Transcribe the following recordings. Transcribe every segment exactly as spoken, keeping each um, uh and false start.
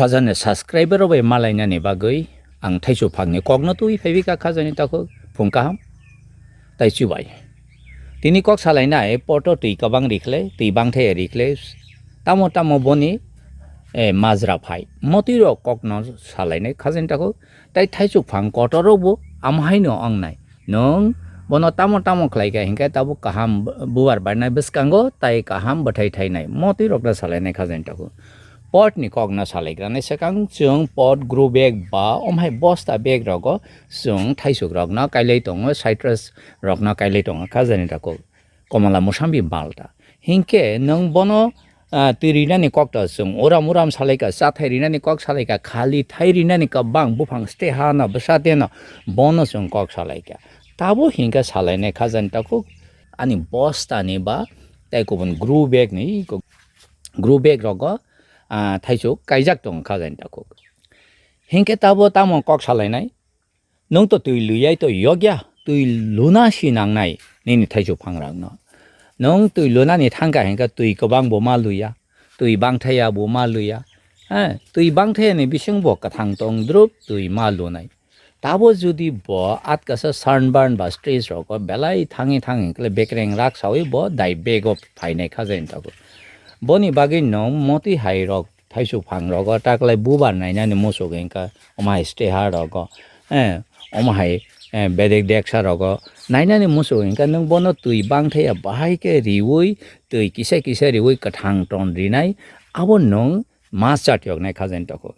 Khajani subscriber rok bai malainani bagwi ang thaichuk phangni kokno twi phaiwi kha khajani takhuk phung kaham tai chubai. Tini kok salainai poto twi kwbang rikhle, twi bangthaya rikhle, tamo tamo boni, eh, majra phai. Motwi rok kokno salainai khajani takhuk tai thaichuk phang kotor rokbo amo haino wngnai. Nwng bono tamo tamo khlai kha hinkhe tabuk kaham bubar bainai bwskango tai kaham bwthai thainai. Motwi rokno salainai khajani takhuk. Pot ni kokno salaigrani swkang chwng pot grow bag ba omhai bosta bag rogo chwng thaichuk rokno kailai tongo, citrus rokno kailai tongo khajani takhuk. Komala musambi balta. Hinkhe nwng bono, ah, twi rinani kokta chwng uram uram salaikha, chathai rinani kok salaikha, khali thai rinani kwbang buphang stehano bwsateno bono chwng kok salaikha. Tabo hinkhe salainai khajani takhuk ani bostani ba tei kubun grow bag ni grow bag rogo, ah, thaichuk kaijak tongo khajani takhuk. Hinkhe tabo tamo kok salainai? Nwng to twi luyai to yokya, twi luna si nangnai nini thaichuk phangrokno. Nwng twi lunani thangkha hinkhe twi kwbang bo ma luya, twi bangthaya bo ma luya. Eh, twi bangthayani bising bo kwthang tong drup twi ma lunai. Tabo judi bo atkasa sunburn ba stress rogo belai thangwi thangwi hinkhe bekreng rak sawi bo dai bego phainai khajani takhuk. Boni bagwi nwng motwi hai rok thaichuk phang rogo taklai bubar nainani muchuk hinkha omo hai steha rogo, eh, omo hai, eh, bedek deksa rogo nainani muchuk hinkha nwng bono twi bangthaya bahai khe riwi twi kisa kisa riwi kwthang ton rinai abo nwng ma chatyoknai khajani takhuk.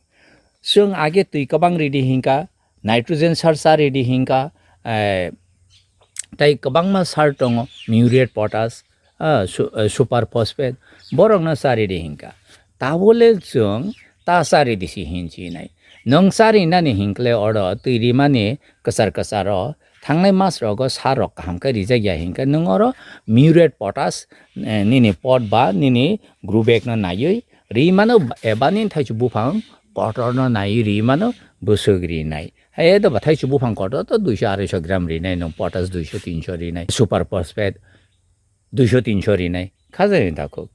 Chwng age twi kwbang ridi hinkha, nitrogen sar cha ridi hinkha, eh, tei kwbangma sar tongo, muriate, potash, ah, su-, eh, super phosphate, borokno cha ridi hinkha. Tabole chwng ta cha ridi si hin chinai. Nwng cha rinani hinkle oro twi rimani kwchar kwcharo thangnai mas rogo sar rok kaham khe rijak ya hinkhe nwng oro muriate, potash, eh, nini pot ba nini grow bag no naiwi ri mano eba nini thaichuk buphang kotor no naiwi ri mano bwswk rinai. Hai do ba thaichuk buphang kotor to duiso aroiso gram rinai, nwng potash duiso tinso rinai, super phosphate duiso tinso rinai, khajani takhuk.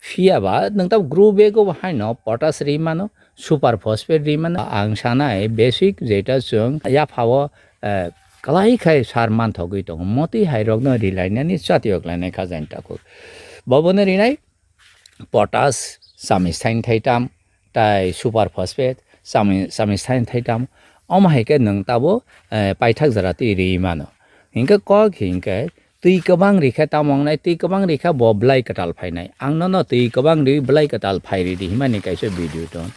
Phiya ba nwng ta grow bag o haino potash ri mano, super phosphate ri mano. Ang sanai basic jeta chwng yaphao, eh, kwlai khai sar manthogwi tongo. Motwi hai rokno rilainani chatiyok lainai khajani takhuk. Bobono rinai potash chami sain thaitam, tai super phosphate chami, chami sain thaitam. Omo hai khe nwng tabo, eh, paithak jora twi ri mano. Hinkhe kok hinkhe twi kwbang rikhe tamo wngnai, twi kwbang rikhe bo bwlai kwtal phainai. Ang nono twi kwbang ri bwlai kwtal phai ridi himani kaisa video tong.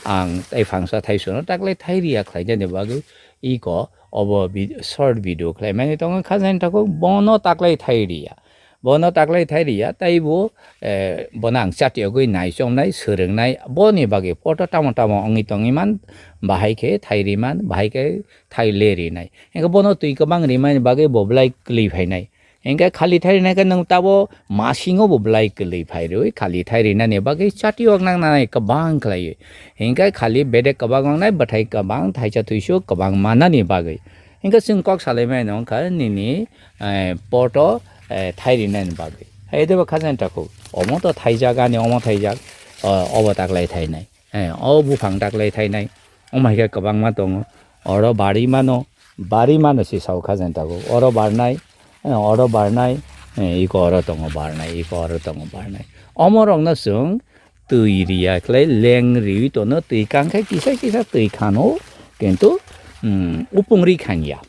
Ang tai phangsa thaisono taklai thai riya khlainani bagwi iko obo vid-, short video khlaimani tongo khajani takhuk bono taklai thai riya. Bono taklai thai riya, taibo, eh, bono ang chatiyogwi naichomnai, swrwngnai, boni bagwi poto tamo tamo wngwi tongwi man, bahai khe thai ri man, bahai khe thai le rinai. Hinkhe bono twi kwbang rimani bagwi bo bwlai kwlwi phainai. Hinkhe khali thai rinai khe nwng tabo masingo bo bwlai kwlwi phai rwi, khali thai rinani bagwi chatiyok nangnai kwbang khlaiwi. Hinkhe khali bedek kwbang wngnai, bwthai kwbang, thaisa twisu kwbang manani bagwi. Hinkhe chwng kok salaimani wngkha nini, eh, poto, eh, thai rinani bagwi. Hai debo khajani takhuk. Omo to thaijak ani, omo thaijak, o, obo taklai thainai. Eh, o buphang taklai thainai. Omo hai khe kwbangma tongo. Oro bari mano, bari mano si sao khajani takhuk. Oro barnai, eh, oro barnai, eh, iko oro tongo barnai, iko oro tongo barnai. Omo rokno chwng twi riya khlai leng riwi tono, twi kang khe kisa kisa twi khano, kintu, mm, upung ri khanya,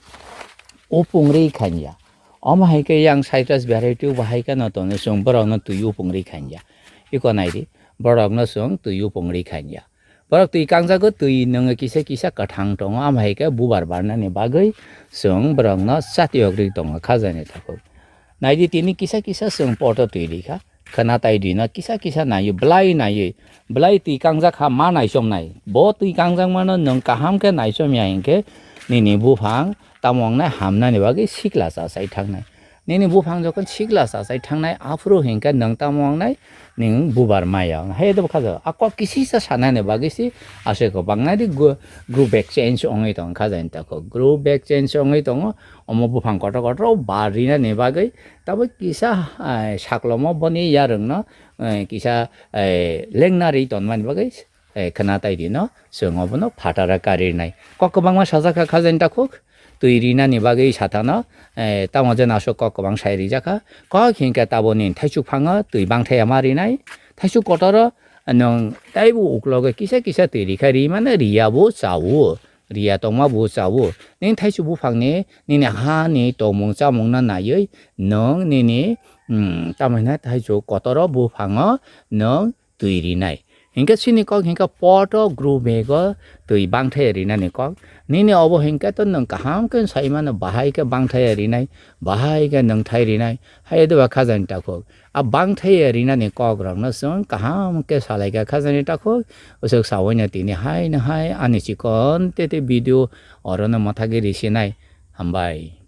upung ri khanya. Omo hai khe yang citrus variety bo hai kheno tono chwng borokno twi upung ri khanya. Iko nai di, borokno chwng twi upung ri khanya. Borok twi kangjago, twi nwngo kisa kisa kwthang tongo, omo hai khe bubar barnani bagwi chwng borokno chatiyok ri tongo khajani takhuk. Nai di tini kisa kisa chwng poto twi ri kha. Khwna tai dino kisa kisa naiwi, bwlai naiwi, bwlai twi kangjak kha ma naichomnai. Bo twi kangjak mano nwng kaham khe naichom ya hinkhe nini buphang tamo wngnai hamnani bagwi sikla chachai thangnai. Nini buphang jokhon sikla chachai thangnai, aphuru hinkhe nwng tamo wngnai, nwng bubar maya wngnai. Hai debo kha jago. A kok kisisa sanani bagwi si aswk kwbang nai di gro-, grow bag change wngwi tong kha jani takhuk. Grow bag change wngwi tongo, omo buphang kotor kotor o bar rinani bagwi. Tabuk kisa, ah, saklomo boni yarwngno, eh, kisa, eh, lengna ri tonmani bagwi tei khwna tai rino chwng obono phataro kari rinai. Kok kwbangma sajak kha khajani takhuk, twi rinani bagwi satano, eh, tamo je nasuk kok kwbang sai rijak kha. Kok hinkhe taboni thaichuk phango twi bangthaya ma rinai, thaichuk kotoro nwng taibo uklogo kisa kisa twi rikha rimano riya bo chawo. Riya tongma bo chawo. Nini thaichuk buphangni nini hani tongmung chamungno naiwi nwng nini, mm, tamo hwnai thaichuk kotoro buphango nwng twi rinai. Hinkhe chini kok hinkhe poto grow bag o twi bangthaya rinani kok. Nini obo hinkhe to nwng kaham khe sai mano bahai khe bangthaya rinai, bahai khe nwng thai rinai. Hai de ba khajani takhuk. A bangthaya rinani kok rokno chwng kaham khe salai kha khajani takhuk. Usuk sawi no tini hai no hai ani chikon tete video orono mwthagwi risinai. Hambai.